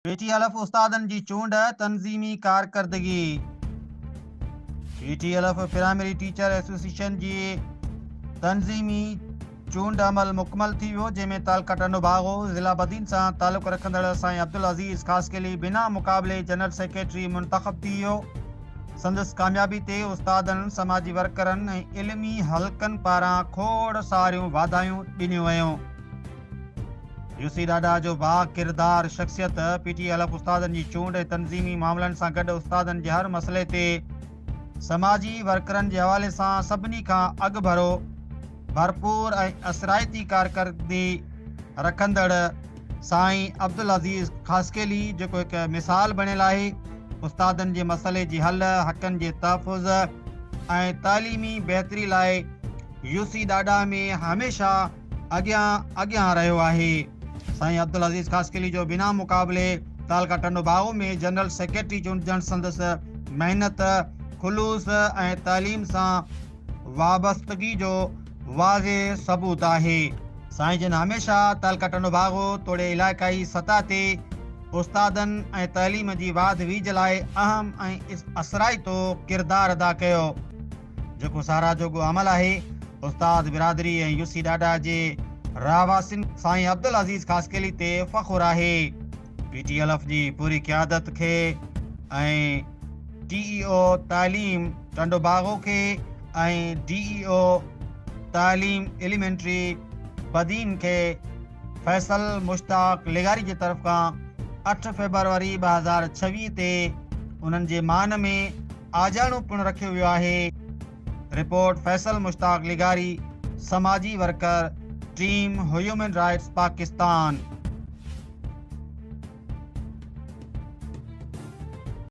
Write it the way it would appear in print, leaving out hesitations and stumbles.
P ٽي الف استادن جي چونڊ، تنظيمي ڪارڪردگي. P T Alif primary teacher association جي تنظيمي چونڊ عمل مڪمل ٿي ويو، جنهن ۾ تعلقه ٽنڊو باغو، ضلع بدين سان تعلق رکندڙ سائين عبدالعزيز خاصخيلي بنا مقابلي جنرل سيڪريٽري منتخب ٿي ويو. سندس ڪاميابي تي استادن، سماجي ورڪرن ۽ علمي حلقن پاران کوڙ ساريون واڌايون ڏنيون ويون. يوسي ڏاڏا جو با ڪردار شخصيت، پي ٽي الف استادن جي چونڊ ۽ تنظيمي معاملن سان گڏ استادن جي هر مسئلي تي سماجي ورڪرن جي حوالي سان سڀني کان اڳڀرو، ڀرپور ۽ اثرائتي ڪارڪردگي رکندڙ سائين عبدالعزيز خاصخيلي جيڪو هڪ مثال بڻيل آهي، استادن جي مسئلي جي حل، حقن جي تحفظ ۽ تعليمي بهتري لاء يوسي ڏاڏا ۾ هميشه اڳيان اڳيان رهيو آهي. سائين عبدالعزيز خاصخيلي جو بنا مقابلي تعلقه ٽنڊو باگو ۾ جنرل سيڪريٽري چونڊجڻ سندس محنت، خلوص ۽ تعليم سان وابستگي جو واضح ثبوت آهي. سائين جن هميشه تعلقه ٽنڊو باگو توڙي علائقائي سطح تي استادن ۽ تعليم جي واڌ ويجهه لاء اهم ۽ اثرائتو ڪردار ادا ڪيو. جيڪو ساراهه جوڳو عمل آهي. استاد برادري ۽ يوسي ڏاڏا جي رهواسين سائين عبدالعزيز خاصخيلي تي فخر آهي. پي ٽي الف جي پوري قيادت کي ۽ ٽي اي او تعليم ٽنڊو باغو کي ۽ ڊي اي او تعليم ايليمينٽري بدين کي فيصل مشتاق لغاري جي طرف کان 8 فيبروري 2026 تي انهن جي مان ۾ آجياڻو پڻ رکيو ويو آهي. رپورٽ، فيصل مشتاق لغاري، سماجي worker, team human rights Pakistan.